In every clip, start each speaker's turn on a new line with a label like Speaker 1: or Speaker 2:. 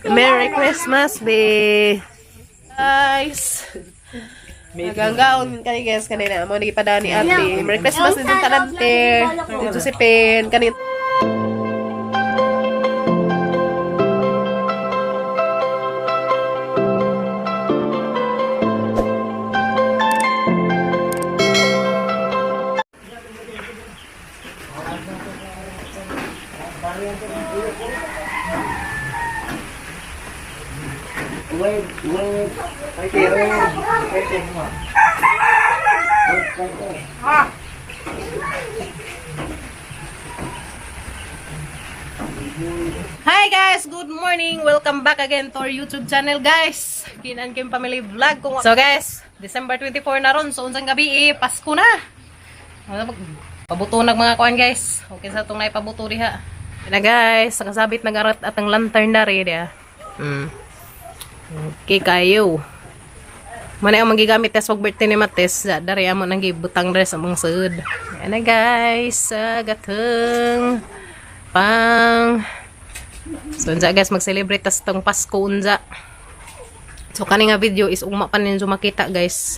Speaker 1: Merry Christmas, be. Guys. Naganggaon kani, guys, kanina mo nagipadaan ni ate. Merry Christmas din tanan te. Dito si Pen kanin. Hi guys, good morning. Welcome back again to our YouTube channel, guys. Kinan Kim Family Vlog. Kung So guys, December 24 na ron. So unsang gabi eh, Pasko na. Ano, pabuto nag mga kuan, guys. Okay sa itong naipabuto diha. Yan na guys, nakasabit nag arat at ang lantern na rin diha. Okay kayo. Mana ang magigamit test pag birthday ni Mates, dari amo nang gibutang dress among sud. Yan na guys, sa gateng pang. So unsa guys, mag-celebrate tas tong Pasko unsa. So kani nga video is ugma pa ninyo makita, guys.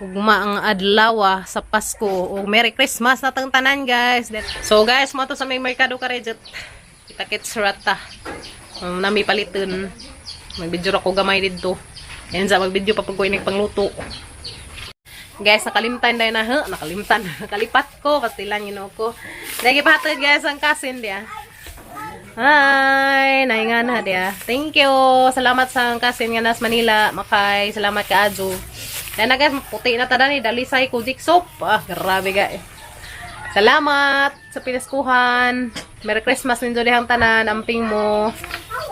Speaker 1: Ugma ang adlaw sa Pasko o Merry Christmas na tang tanan, guys. So guys, mo to sa may merkado ka reject. Kita kits rata. Nami paliton. Mag-video ra ko gamay didto. Yan sa mag-video pa pag ko inig pangluto. Guys, nakalimtan dahil na, huh? Nakalimtan. Nakalipat ko, pastilan yun ko. Lagi pahatid guys ang cousin diya. Hi! Nainga na diya. Thank you! Salamat sa cousin nga nas Manila. Makay. Salamat ka Ajo. Dahil na guys, puti na tada ni Dalisay Kujik Soap. Ah, grabe guys. Salamat sa pinaskuhan. Merry Christmas ninyo dihang tanan. Amping mo.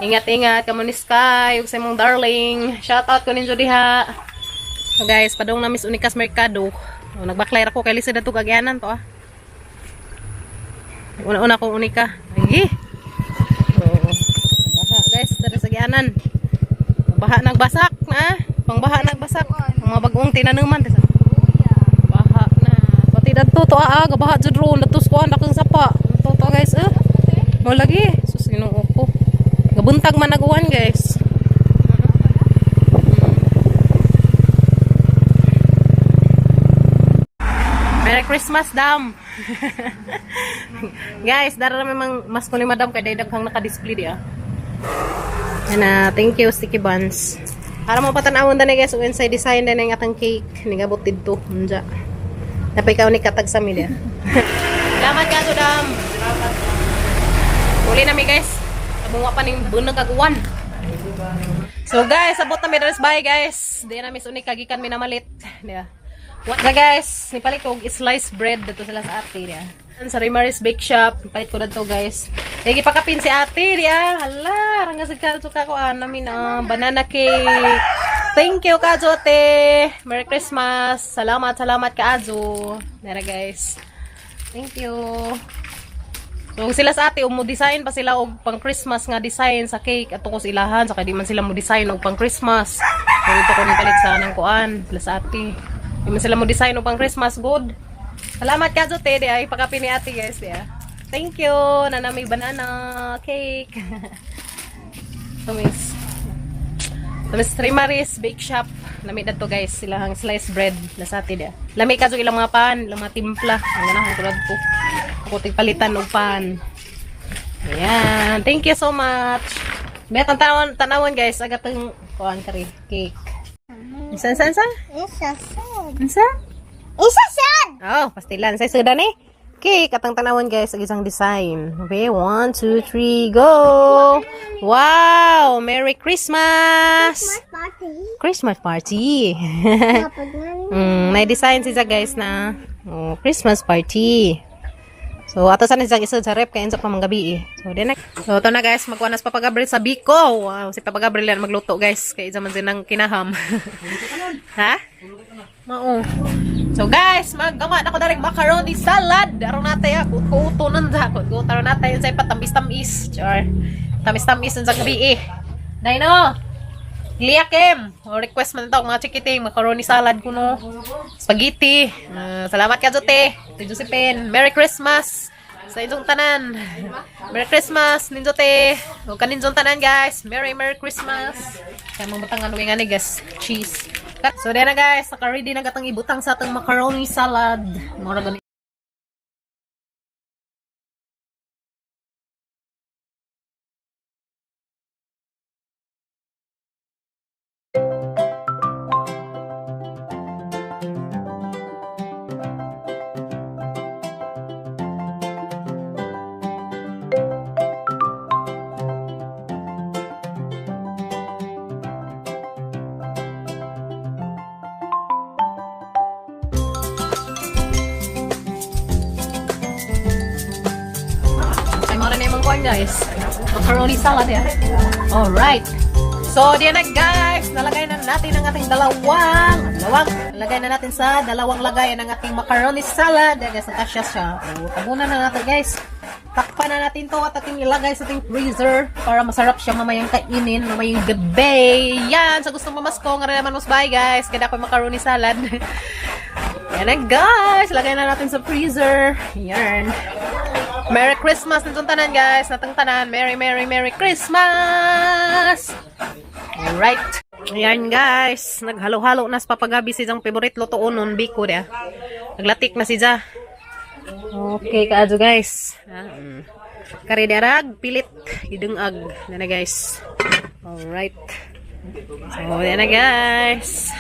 Speaker 1: Ingat-ingat. Kamo ni Sky. Ug sa imong darling. Shout out ko ninyo diha. So guys, padung na Miss Unikas Mercado. Oh, nagbaklay ra ko kay lisod na to kagyanan to ah. Una-una ko unika. Ay. So, baha guys, dara sa gianan. Baha nagbasak na. Pangbaha nagbasak. Ang mga bagong tinanuman. Baha na. Pati dadto to ah, gabaha jud ron dato sa kuan dakong sapa. To to guys eh. Mo lagi. Sus, Ginoo ko. Gabuntag man naguan, guys. Merry Christmas, Dam! Guys, dara na mang mas ko ni Madam kay day daghang naka-display di ah. Yan na, thank you sticky buns. Para mo patanawon dani guys, ug inside design dani ang atang cake nigabot didto. Unja. Napay ka ni katag sa mi diya. Salamat ka, Dam. Salamat. Uli na mi, guys. Tabunga pa ning bunag kaguan. So guys, abot na mi diri sa bahay, guys. Di na mi sunik kagikan mi namalit. Diya. What na guys, nipalit ko og sliced bread dito sila sa ate diya. Sa Rimaris Bake Shop, nipalit ko dito, guys. Lagi pakapin si ate diya. Hala, rangasig ka ka ko ah, namin ah, banana cake. Thank you ka ate. Merry Christmas. Salamat, salamat ka Azo. Nara guys. Thank you. So sila sa ate mo design pa sila og pang Christmas nga design sa cake ato ko sa ilahan sa kay di man sila mo design og pang Christmas. So dito ko nipalit sa anang kuan sila sa ate. Di man sila mo design og pang Christmas good. Salamat ka te di ay pakapi ni ate guys ya. Thank you. Nanami banana cake. So miss. So Miss Trimaris Bake Shop. Lami to guys, silahang sliced bread na sa ate dia. Lami ka ilang mga pan, ilang mga timpla. Ang ganahan ko ko. Ako tigpalitan og pan. Ayan. Thank you so much. May tanawon, tanawon guys, agatong kuan kari cake. Isa, isa, isa?
Speaker 2: It's a sad.
Speaker 1: Isa?
Speaker 2: It's a sad.
Speaker 1: Oh, pastilan. Sa sudan eh. Cake, atang tanawon guys, ang isang design. Okay, one, two, three, go! Wow! Merry Christmas!
Speaker 2: Party.
Speaker 1: Christmas party! May design siya guys na oh, Christmas party. So, ato sana siyang isod sa rep kay unsa pa man gabi eh. So, then So, ito na guys, magkuha na si Papa Gabriel sa Biko. Wow, si Papa Gabriel yan magluto guys kay isa man sinang kinaham. Ha? Mao. So guys, maggama na ko daring macaroni salad. Aron natay ako kuto nun sa ako. Kuto natay sa patamis-tamis. Char. Tamis-tamis nun sa gabi eh. Dino. Lia Kim, o request man to mga chikiting, macaroni salad kuno. Spaghetti. Salamat ka Jote. Ate Josephine. Merry Christmas. Sa inyong tanan. Merry Christmas, ninjote. O kaninjong tanan, guys. Merry Merry Christmas. Kaya mga butang ano nga ni, guys. Cheese. So, diyan na, guys. Naka-ready na gatang ibutang sa atong macaroni salad. Mura gani. Ay, mura na yung mga guys. Macaroni salad, ya. Alright. So, diyan na, guys. Nalagay na natin ang ating dalawang. Nalagay na natin sa dalawang lagayan ang ating macaroni salad. Ayan, guys, nagkasya siya. O, tabunan na natin, guys. Takpan na natin to at ating ilagay sa ating freezer para masarap siya mamayang kainin, mamayang gabi. Yan, sa gustong mamasko, nga rin naman mas bye, guys. Kada ako macaroni salad. Yan na, guys. Lagay na natin sa freezer. Yan. Merry Christmas nitong tanan, guys. Natang tanan. Merry, Merry, Merry Christmas! Alright. Ayan, guys. Naghalo-halo na sa papagabi si Jang favorite lutoon nun. Biko, dia. Naglatik na si Ja. Okay, kaadyo, guys. Ah. Kare darag, pilit. Idungag. Yan na, guys. Alright. So, yan na, guys.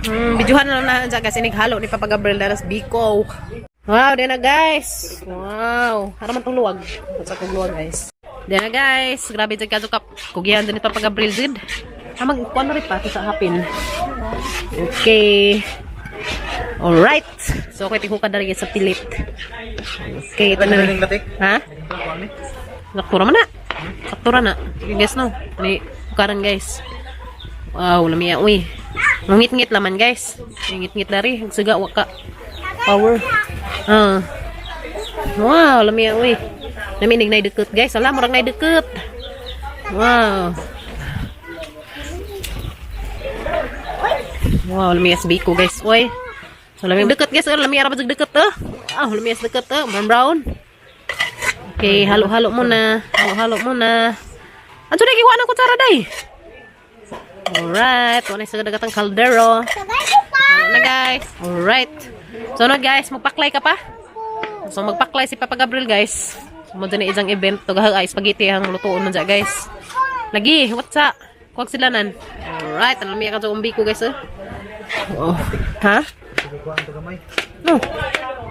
Speaker 1: Bidyuhan na lang na dyan kasi naghalo ni Papa Gabriel daras biko. Wow, diyan na, guys. Wow. Haraman tong luwag. Sa kong luwag, guys. Diyan na, guys. Grabe dyan kadyo kap. Kugihan din ni Papa Gabriel did. Ah, mag kuan na rin pa ito sa hapin. Okay. Alright. So, okay, tingko ka na rin sa pilit. Okay, ito na. Ha? Saktura man na. Saktura na. Okay, guys, no? Ni, bukaran, guys. Wow, lamiya, uy. Mangit-ngit laman, guys. Ngit-ngit dari. Suga, waka. Power. Ah. Wow, lamiya, uy. Naminig na deket, guys. Ala, murag na deket. Wow. Wow, lamiya sa biko, guys. Uy. So, lamiya deket, guys. Lamiya ra ba deket, eh? Ah, lamiya sa deket, eh. Brown, brown. Okay, halo-halo muna. Halo-halo muna. Ano na giwa ng kutsara, day? Alright, wala sa dagatang kaldero. Ano na, guys? Alright. So, ano, guys, magpaklay ka pa? So, magpaklay si Papa Gabriel, guys. So, mo dyan isang event. Tugahag ay spaghetti ang lutuon na dyan, guys. Lagi, what's up? Kuwag sila nan. Alright, ano ka sa umbi ko, guys, eh. Oh. Ha? No.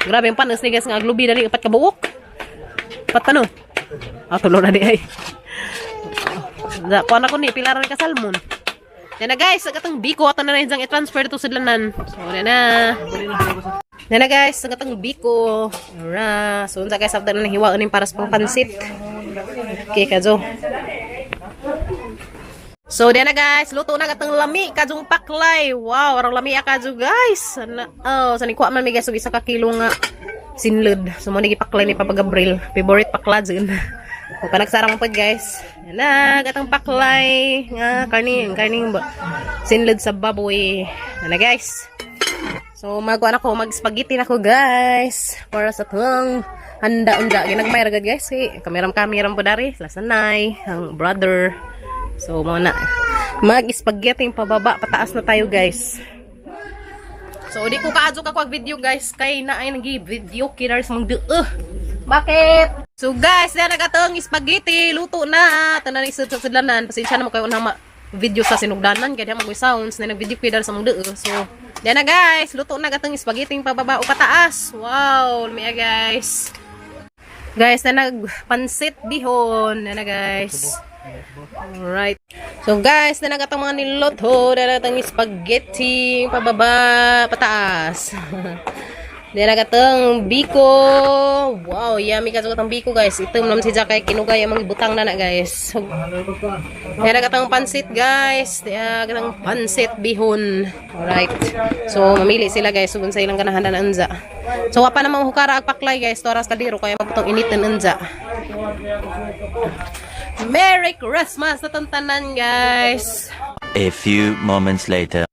Speaker 1: Grabe ang panas ni guys nga aglubi dali upat ka buok. Upat pa no. Ah, tulo na di ay. Da, kuha na ko ni pila ra ni ka salmon. Yan na, guys, ang atong biko ato na rin i-transfer dito sa dalanan. So, yan na. Yan na, guys, ang atong biko. Alright. So, unsa, guys, after na hiwaon ning para sa pangpansit. Okay, kajo. So, diyan na, guys, luto na katong lami kajong paklay. Wow, arang lami kadyo, guys. Ana, oh, sa nikuha man mi, guys, og isa ka kilo nga sinlod. So, mo ni gipaklay ni Papa Gabriel. Favorite pakla dyan. O kanagsara mo pa, guys. Yan na, katong paklay nga karning karning sinlod sa baboy. Yan na, guys. So, magkuan ako, mag-spaghetti na ako, guys. Para sa tong handa unja. Ginagmay ra gud, guys. Kay kamiram kamiram po dari. Lasanay, ang brother. So, mo na. Mag-spaghetti pababa, pataas na tayo, guys. So, di ko kaadyo ka kwag video, guys. Kay na ay nagi video killer sa mga Bakit? So, guys, na nagatong spaghetti. Luto na. Tanan isud sa sudlanan. Pasensya na mo kayo unang video sa sinugdanan. Kaya di mag sounds na nag-video killer sa mga So, diyan na, guys. Luto na gatong spaghetti pababa o pataas. Wow, lumiya, guys. Guys, na nagpansit bihon. Na na, guys. Alright. So guys, na nagatong mga niloto, na nagatong spaghetti pababa, pataas. Na nagatong biko. Wow, yummy ka atong biko, guys. Ito naman si Jack kay kinugay ang mga butang na na, guys. So, na nagatong pansit, guys. Na nagatong pansit bihon. Alright. So mamili sila, guys ug unsa ilang ganahan na unza. So wa pa namang hukara ag paklay, guys, toras kaldero kaya maputong initan unza. Merry Christmas sa tantanan, guys!
Speaker 3: A few moments later.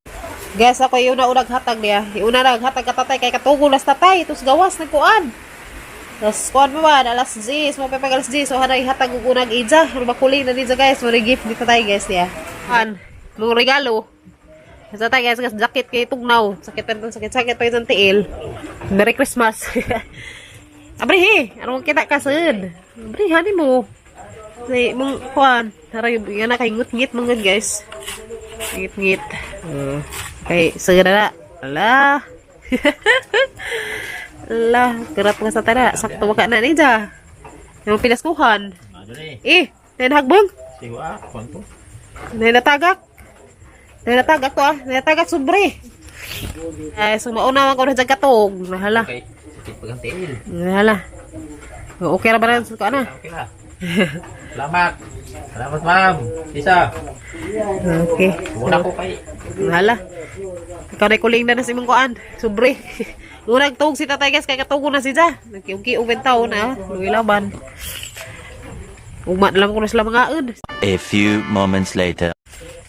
Speaker 1: Guys, ako yung una-unang hatag niya. Yung una hatag katatay kay katugo las tatay. Tos gawas nagkuan. Tapos kuan mo ba, alas 10, mo pa alas 10, so hanay hatag og unang ija. Pero makuli na dija, guys, mo gift dito tayo, guys, niya. An, mo regalo. Sa tayo, guys, guys, jacket kay tugnaw. Sakit pa sakit sakit pa yung tiil. Merry Christmas. Abrihi, ano kita kasud? Abrihi hani mo. Say mong kuan, tara yung yan na kay ngut-ngit mga, guys. Ngit-ngit. Kay sud na. Ala. Ala, kerap nga sa tara. Sakto ka na niya. Yung pinaskuhan.
Speaker 3: Ano ni?
Speaker 1: Eh, nahagbang.
Speaker 3: Siwa, kwanto?
Speaker 1: Natagak. Natagak to ah. Natagak sobre. Ay, so mauna man ko na dyan katog. Nahala.
Speaker 3: Okay. Sakit pag ang tiil.
Speaker 1: Nahala. Okay ra ba rin sa ano?
Speaker 3: Okay na. Salamat. Salamat, ma'am. Isa.
Speaker 1: Okay.
Speaker 3: Muna ko kay.
Speaker 1: Nahala. Ikaw na kuling na na si mong kuan. Sobre. Murag tug si tatay, guys, kay katugo na siya. Nagkiuki og taon na. Luwi laban. Ugma na lang ko na sila mga un.
Speaker 4: A few moments later.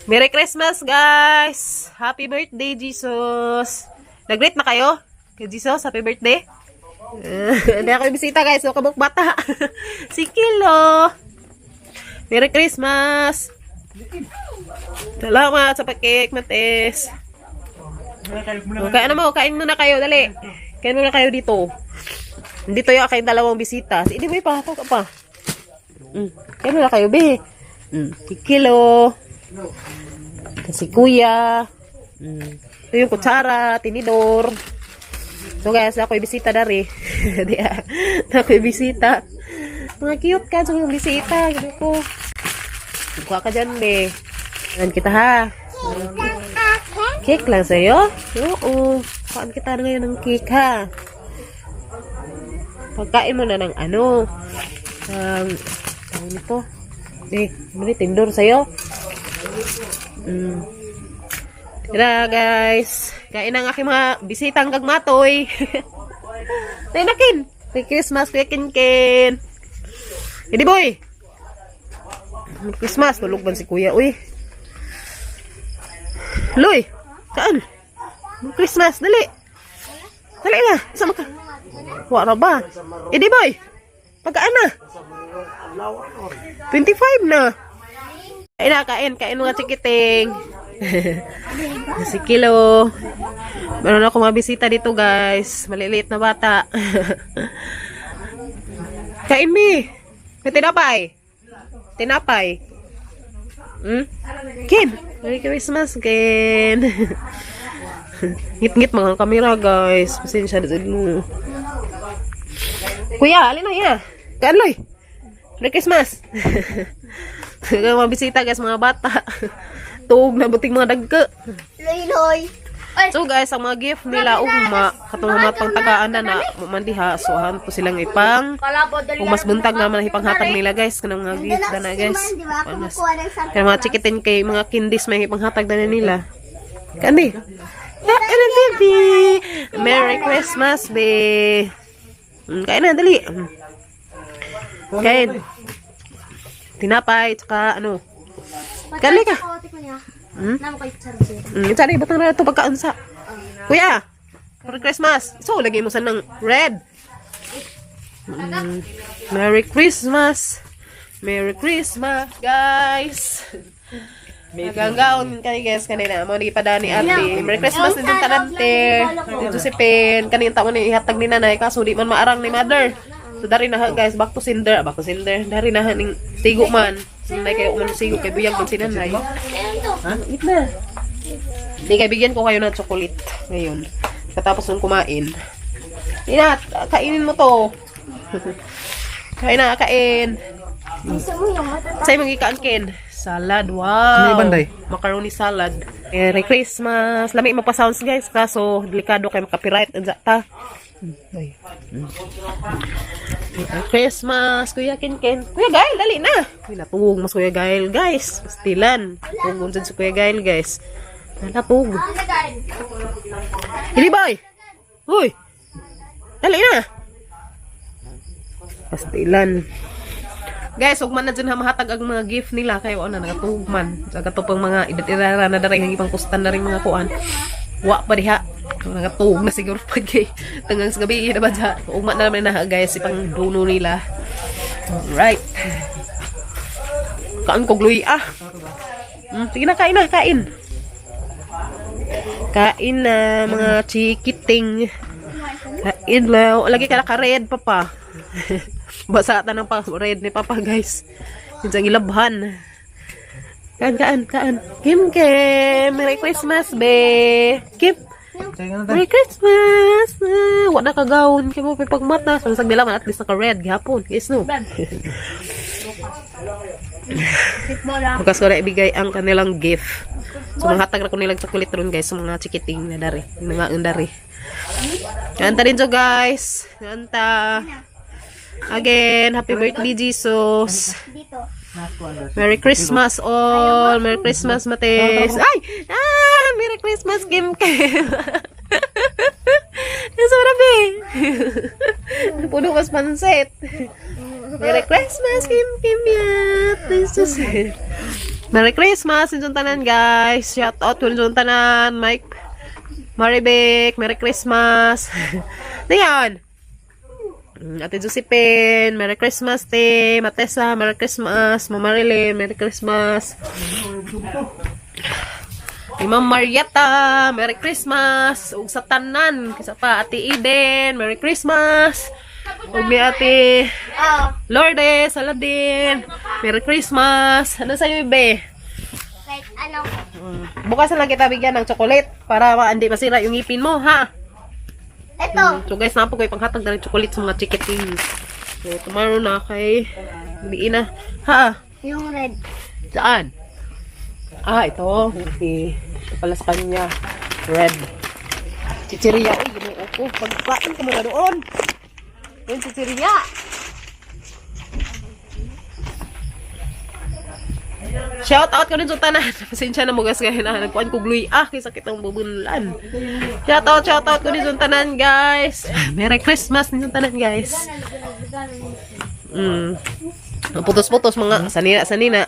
Speaker 1: Merry Christmas, guys! Happy birthday, Jesus! Nag-greet na kayo? Kay Jesus, happy birthday? Hindi ako bisita, guys. So, kabuk bata. Si Kilo! Merry Christmas! Salamat sa pa-cake, Mates. Okay, ano mo? Kain muna kayo. Dali. Kain muna kayo dito. Dito yung aking dalawang bisita. Si Hindi mo pa. Ka pa. Kain muna kayo, be. Si Kilo. Si Kuya. Ito yung kutsara, tinidor. So guys, ako'y bisita dari. Di ah. Ako'y bisita. Mga cute ka, so yung bisita. Ganun ko. Kuha ka dyan, be. Yan kita ha. Cake lang sa'yo? Oo. Kuhaan kita ngayon ng cake ha. Pagkain mo na ng ano. Tawag nito. Eh, ano ni tindor sa'yo? Tara, guys. Kain ang aking mga bisitang gagmatoy. Tinakin. Merry Christmas, Kuya Kinkin. Hindi, boy. Merry Christmas. Tulog ban si Kuya, uy. Loy, saan? Merry Christmas, dali. Dali na. Sama ka. Wala ba? Hindi, boy. Pagkaan na. 25 na. Kain na, kain. Kain mga chikiting. Si Kilo. Meron ako mga bisita dito, guys. Maliliit na bata. Kain, mi. May tinapay. Tinapay. Ken. Merry Christmas, Ken. Ngit-ngit mga kamera, guys. Pasensya na mo. Kuya, alin na ya. Kain, Loy. Merry Christmas. Mga bisita, guys, mga bata. Tuog na buting mga dagka.
Speaker 2: Loy, loy. Ay,
Speaker 1: So guys, ang mga gift nila ugma katong mga pangtagaan na na man diha, so han po silang ipang kung mas buntag naman ang ipanghatag nila, guys, kanang mga gift na na, guys.
Speaker 2: di ba?
Speaker 1: Panas.
Speaker 2: Kumukuha ng Santa
Speaker 1: Kaya mga chikitin kay mga kindis may ipanghatag na nila. Kandi. Kain na, baby. Merry Christmas, be. Kain na, dali. Kain. Tinapay, tsaka ano. Kali ka. Hmm? Sana ibutang na ito pagkaunsa. Kuya, Merry Christmas. So, lagay mo sa ng red. Merry Christmas. Merry Christmas, guys. Naganggaon kani, guys, kanina. Mo ni pada ni ate. Merry Christmas din tanan te. Dito si Pen. Kanin taon ni ihatag ni nanay kaso di man maarang ni mother. So dari na ha, guys, back to sender, back to sender. Dari na ha ning sigo man. Nanay kayo man sigo kay buyag man si nanay. Eat na. Hindi, kaibigan ko kayo ng chocolate ngayon. Katapos nung kumain. Ina, kainin mo to. Kain na, kain.
Speaker 2: Gusto mo yung mata.
Speaker 1: Sa'yo magikaan, Ken. Salad, wow.
Speaker 3: Ano yung banday?
Speaker 1: Macaroni salad. Merry Christmas. Lami magpa-sounds, guys. Kaso, delikado kay makapiright. Anza ta. Ay. Merry Christmas, Kuya Ken Ken. Kuya Gail, dali na. Uy, natuog mas Kuya Gail, guys. Pastilan. Tugon dyan si Kuya Gail, guys. Natug. Hindi, boy. Uy. Dali na. Pastilan. Guys, ug man na dyan ha mahatag ang mga gift nila kayo ano nakatugman. Sa kato pang mga edad-edara na daring ang ipang kustan na rin mga kuan. Wa pa diha. Nagatuog na siguro pag kay tangang sa gabi na ba diha. Ugma na naman na, guys, ipang duno nila. Alright. Kaan ko gluy ah. Sige na, kain na, kain. Kain na, mga chikiting. Kain na. Lagi ka naka-red, Papa. Basa ta ng pa red ni Papa, guys. Minsan ilabhan. Kaan, kaan, kaan. Kim, Kim. Merry Christmas, be. Kim. Merry Christmas! Ah, wala ka gawon. Kaya mo pagmata. So, nasag nila man, at least naka-red. Gihapon. Yes, no? Bukas ko na ibigay ang kanilang gift. So, manghatag na ko nilang chocolate ron, guys, sa mga chikiting na dari. Mga dari. Kanta rin so, guys. Kanta. Again, happy birthday, Jesus.
Speaker 2: Dito.
Speaker 1: Merry Christmas all. Merry Christmas, Mates. Ay! Ah! Merry Christmas, Kim Kim. Nasa marabi. Puno kas pansit. Merry Christmas, Kim Kim Yat. Jesus. Merry Christmas, inyong tanan, guys. Shout out to inyong tanan. Mike, Maribek, Merry Christmas. Dayan. Ate Josephine, Merry Christmas, te. Matessa, Merry Christmas. Mama Marilyn, Merry Christmas. Ni Ma'am Marietta, Merry Christmas. Ug sa tanan, kisa pa Ate Eden, Merry Christmas. Ug ni Ate
Speaker 2: Oh,
Speaker 1: Lourdes, Saladin, Merry Christmas. Ano sa'yo, be?
Speaker 2: Kahit ano.
Speaker 1: Bukas na lang kita bigyan ng chocolate para hindi masira yung ngipin mo, ha?
Speaker 2: Ito.
Speaker 1: So guys, napo ko ipanghatag na rin chocolate sa mga chikiting. So tomorrow na kay hindi na. Ha?
Speaker 2: Yung red.
Speaker 1: Saan? Ah, ito. Okay. Ito pala sa kanya. Red. Chichirya. Uy, ginoo ko. Pagkain ka muna doon. Yung chichirya. Shout out ko rin sa tanan. Pasensya na mo, guys, kaya na nagkuhan ko gluy. Ah, kay sakit ang bubunlan. Shout out ko rin sa tanan, guys. Merry Christmas din sa tanan, guys. Putos-putos mga sanina sanina.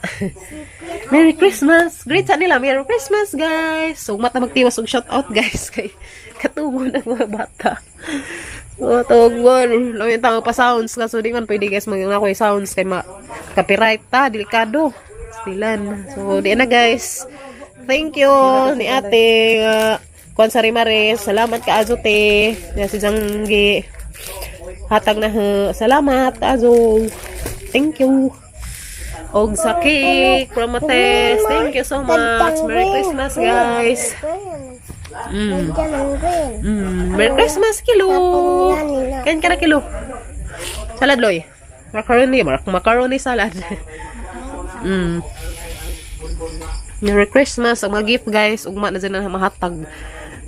Speaker 1: Merry Christmas. Great sa nila. Merry Christmas, guys. So mata magtiwas og shout out, guys, kay katugon ang mga bata. Oh, tugon. Lamin tao pa sounds kaso di man pwede, guys, mag ako yung sounds kay ma copyright ta, delikado. Stilan. So di na, guys. Thank you ni Ate Kwan Sari Mare. Salamat ka azo te. Ya si Janggi. Hatag na he. Salamat azo. Thank you. Og sa cake from Mates. Thank you so much. Merry Christmas, guys.
Speaker 2: Lagyan ng green.
Speaker 1: Merry Christmas, Kilo. Kain ka na, Kilo. Salad, Loy. Macaroni. Macaroni salad. Merry Christmas. Ang mga gift, guys. Ugma na dyan na mahatag.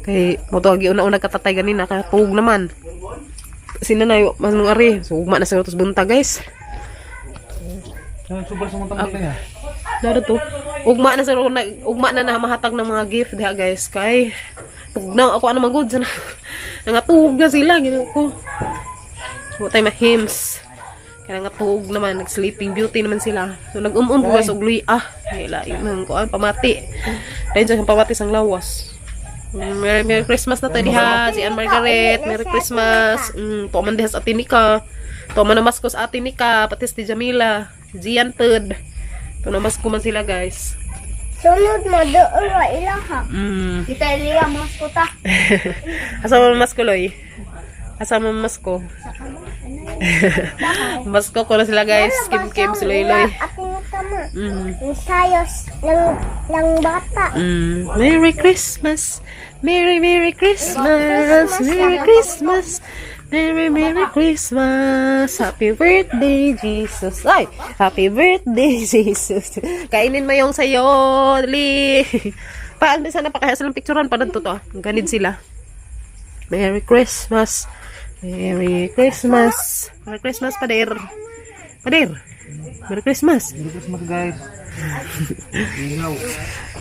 Speaker 1: Kay, mo to, una-una katatay ganina. Kaya naman. Sina na yung manong ari. So, ugma na sa tos bunta, guys.
Speaker 3: Super sa mga tambal niya.
Speaker 1: Laro to. Ugma na sa na ugma na na mahatag ng mga gift diha, guys, kay tugnaw ako ano magud sana. Nangatug na sila ginoo ko. So tay ma-hymns. Kaya nangatug naman, nag Sleeping Beauty naman sila. So nag-um-um ko, guys, og luy ah. Ay lain nang kuan pamati. Dahil sa pamati sang lawas. Merry, Merry Christmas na tayo diha. Si Ann Margaret, Merry Christmas. Tuwa man diha sa atin ni ka. Tuwa man namasko sa atin ni ka. Pati si Jamila. Si Gian Tud. Tuwa namasko man sila, guys.
Speaker 2: Sunod mo doon wa ilaha. Kita iliya mas kuta.
Speaker 1: Asa mo masko, Loy? Asa mo masko? Masko ko na sila, guys. Kim Kim si Loy Loy.
Speaker 2: Ating tama.
Speaker 1: Mm.
Speaker 2: Sayos lang bata.
Speaker 1: Merry Christmas. Merry Merry Christmas. Merry Christmas. Merry Merry Christmas. Happy birthday, Jesus. Ay, happy birthday, Jesus. Kainin mo yung sayo, dali. Paano sana pa kaya silang picturean pa to to. Ang ganid sila. Merry Christmas. Merry Christmas. Merry Christmas, Pader. Pader. Merry Christmas.
Speaker 3: Merry Christmas, guys. Ingaw.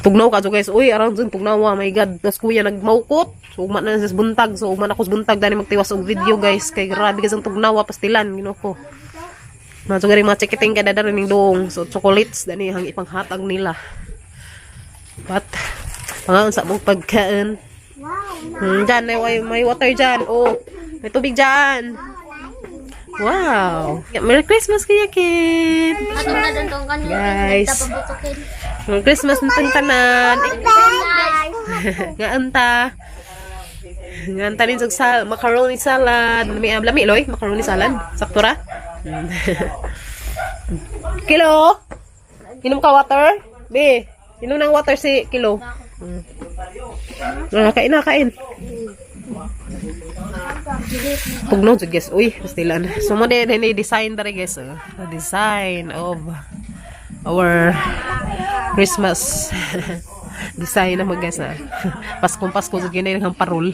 Speaker 1: Tugnaw ka so, guys. Uy, around dun tugnaw. Oh my God. Tas kuya nagmaukot. So ugma na sa buntag. So ugma na ko sa buntag dani magtiwas og video, guys, kay grabe kasi ang tugnaw pastilan ginoo ko. Mga gari mga chikiting kada dara ning doong. So chocolates dani hang ipanghatag nila. But pangaon sa mong pagkain. Dyan, may water dyan. Oh, may tubig dyan. Wow. Merry Christmas, Kuya Kim. Guys. Merry Christmas na tanan. Nga anta. Nga anta din sa macaroni salad. Lami, lami, loy. Macaroni salad. Sakto ra? Kilo? Inom ka water? Be, inom ng water si Kilo. Ah, kain na, kain. Pugno jud, guys. Uy, pastilan. So mo din ni design dere, guys. Oh. The design of our Christmas design na mag, guys na. Paskong Pasko jud gini ang parol.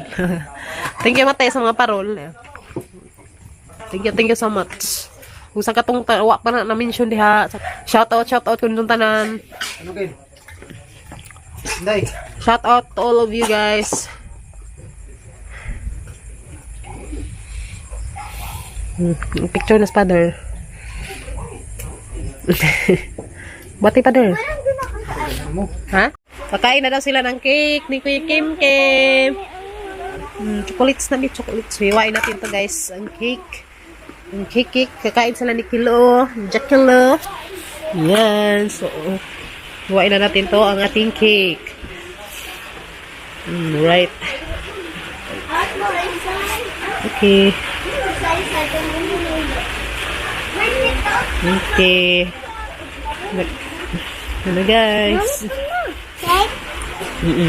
Speaker 1: Thank you, Mate, sa mga parol. Thank you so much. Kung sa katong wa pa na na-mention diha. Shout out, shout out kun tanan.
Speaker 3: Ano kayo? Inday.
Speaker 1: Shout out to all of you guys. Picture na sa father. Bati, father. Ha? Pakain na daw sila ng cake ni Kuya Kim Kim. Chocolates na may chocolates. Hiwain natin to, guys. Ang cake. Ang cake cake. Kakain sila ni Kilo. Jackalo. Yan. So, hiwain na natin to ang ating cake. Right. Okay. Okay. Ano, guys?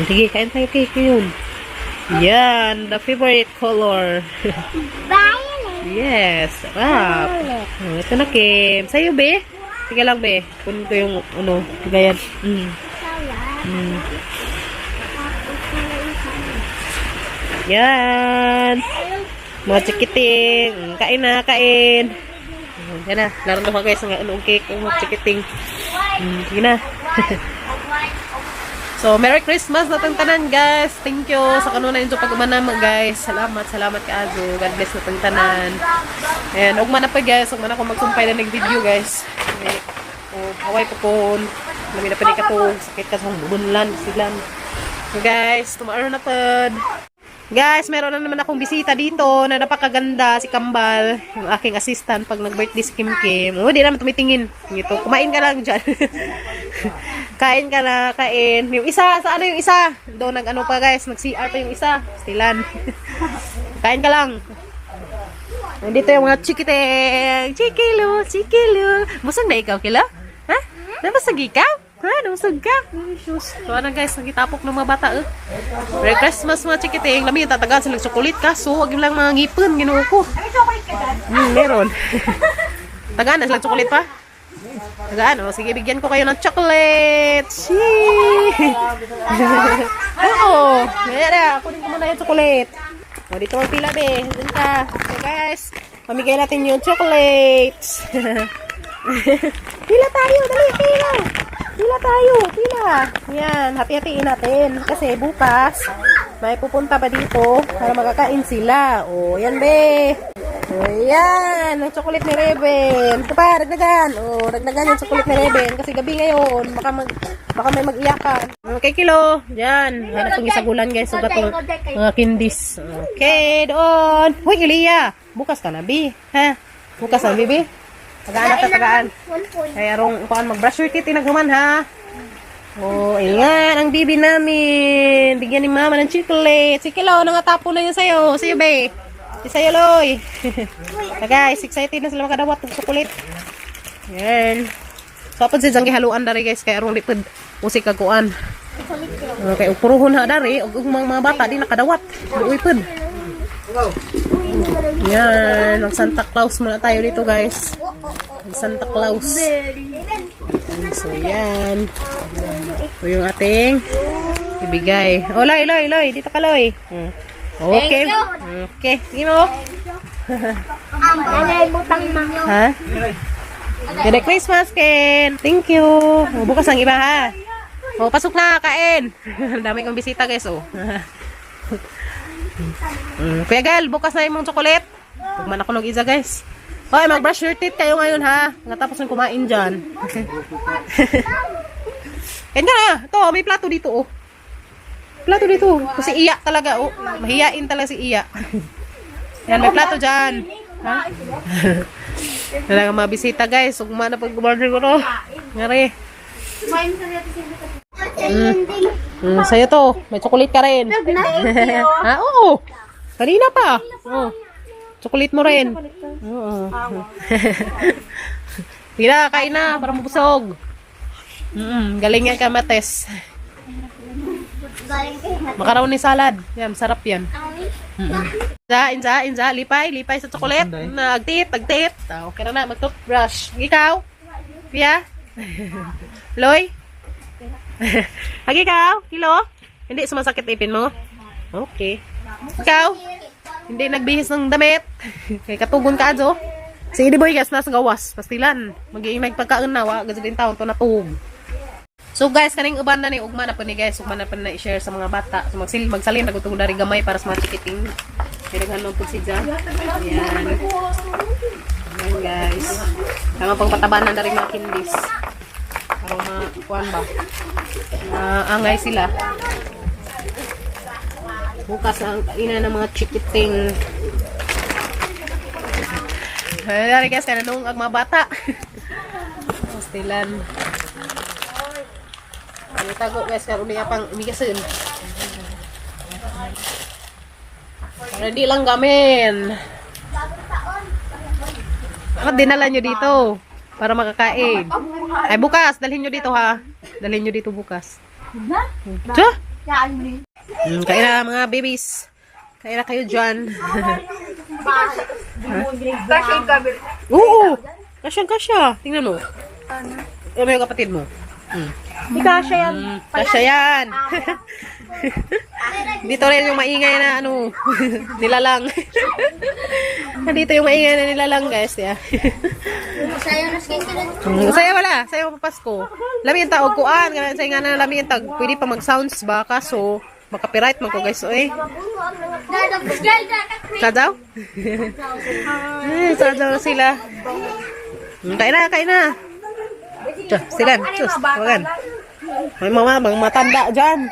Speaker 1: Sige, kain tayo cake yun. Yan, the favorite color. Yes, sarap. Oh, ito na, Kim. Sa'yo, be? Sige lang, be. Kunin ko yung, ano, gayan. Yan. Mga chikiting. Kain na, kain. Yan na. Naroon ko, guys, ang anong cake. Ang mga chikiting. Sige na. So, Merry Christmas na tanan, guys. Thank you sa kanunay ninyo pag-uman guys. Salamat, salamat kaayo. God bless na tanan. And ugma na pa, guys. Ugma na ako magsumpay na ng video, guys. May, oh, haway pa po. Lami na pa ni katong. Sakit ka sa bunlan. Silan. So, guys, tomorrow na pod. Guys, meron na naman akong bisita dito na napakaganda, si Kambal, yung aking assistant pag nag-birthday si Kim Kim. Oh, di naman tumitingin. Ito, kumain ka lang dyan. Kain ka na, kain. Yung isa, sa ano yung isa? Doon nag-ano pa, guys, nag-CR pa yung isa. Stilan. Kain ka lang. Nandito yung mga chikiting. Chikilo, chikilo. Busog na ikaw, Kilo? Ha? Nabusog ikaw? Ha? Nabusog ka? Ay, sus. So, ano, guys, nagitapok ng mga bata, eh. Merry Christmas, mga chikiting. Lami yung tatagaan silang chocolate kaso wag yung lang mga ngipon, ginoo ko. Meron. Tagaan na sila chocolate pa? Tagaan, oh. Sige, bigyan ko kayo ng chocolate. Shee! Oo. Ayan na, kunin ko muna yung chocolate. O, dito magpila, be. Doon ka. So, guys, pamigay natin yung chocolates. Pila tayo, dali, pila. Pila tayo, pila. Yan, hati-hatiin natin. Kasi bukas, may pupunta pa dito para makakain sila. O, yan, be. O, yan, ang chocolate ni Reben. Ito pa, dagdagan. O, dagdagan yung chocolate ni Reben. Kasi gabi ngayon, baka may mag-iyakan. Okay, Kilo. Yan, hanap kong isagulan, guys. So, katong mga kindis. Okay, doon. Uy, Elia. Bukas ka na, bi. Ha? Bukas na, bibi. Tagaan na, tagaan. Kaya rong kuan mag-brush your teeth inaghuman ha. Oh, ayan ang bibi namin. Bigyan ni mama ng chocolate. Si Kilo, nangatapo na yun sa'yo. Sa'yo, be. Si sa'yo, Loy. So, guys, excited na sila makadawat ng chocolate. Yan. So, apod si Janggi haluan dari, guys. Kaya rong lipod usik kag kuan. Okay, puruhon ha dari. Ug mga bata di nakadawat. Duoy pod. Yan, mag Santa Claus muna tayo dito, guys. Mag Santa Claus. So, yan. Ito yung ating ibigay. Oh, Loy, Loy, Loy. Dito ka, Loy. Okay. Okay. Sige mo.
Speaker 2: Nanay butang ma.
Speaker 1: Ha? Merry Christmas, Ken. Thank you. Oh, bukas ang iba, ha? Oh, pasok na, kain. Ang dami kong bisita, guys, oh. Kuya Gal, bukas na yung chocolate. Huwag man ako nag-isa, guys. Hoy, mag-brush your teeth kayo ngayon, ha? Natapos ng kumain dyan. Kain ka na. Ito, may plato dito, oh. Plato dito. Kasi iya talaga. Oh, mahiyain talaga si Iya. Yan, may plato dyan. Ha? Talaga mga bisita, guys. Ugma na pag siguro. Ngari. Sa'yo to. May chocolate ka rin. Ha? Oo. Kanina pa. Oo. Chocolate mo rin. Oo. Sige na, kain na para mabusog. Galing yan ka, Mates. Macaroni salad. Yan, sarap yan. Inza, inza, inza. Lipay, lipay sa chocolate. Nagtit, nagtit. Ah, okay na na, mag-toothbrush. Ikaw? Kuya? Loy? Agi ikaw? Kilo? Hindi sumasakit ipin mo? Okay. Ikaw? Hindi nagbihis ng damit. Kay katugon ka adyo. Si Idi Boy guys, nasa gawas. Pastilan. Magiing nagpagkaon na. Wa, gazin taon to natug. So guys, kaning uban na ni ugma na po ni guys, ugma na po na i-share sa mga bata. So magsalin na gutong dari gamay para sa mga chikiting. Kaya daghan man pud siya. Ayan. Ayan guys. Tama pang patabanan dari mga kindis. Para ma kuan ba? Maangay sila. Bukas ang kainan ng mga chikiting. Ayan guys, kaya nung ang mga bata. Pastilan. Ang tago guys, karon niya pang umigasin. Ready lang gamin. Dapat dinala nyo dito para makakain. Ay, bukas. Dalhin nyo dito ha. Dalhin nyo dito bukas. Tiyo? Kain na mga babies. Kain na kayo dyan. Oo. Kasya, kasya. Tingnan mo. Ano yung kapatid mo?
Speaker 2: Kasya yan.
Speaker 1: Kasya yan. Dito rin yung maingay na ano, nilalang. Dito yung maingay na nilalang, guys. Yeah. Saya wala, saya pa Pasko. Lami yung tao kuan, ganun sa nga na lami yung tag. Pwede pa mag-sounds ba kaso makapiright man ko guys oy. Sadaw? Eh, sadaw sila. Kain na, kain na. Tiyo, sila, sus, tawagan. May mga matanda dyan.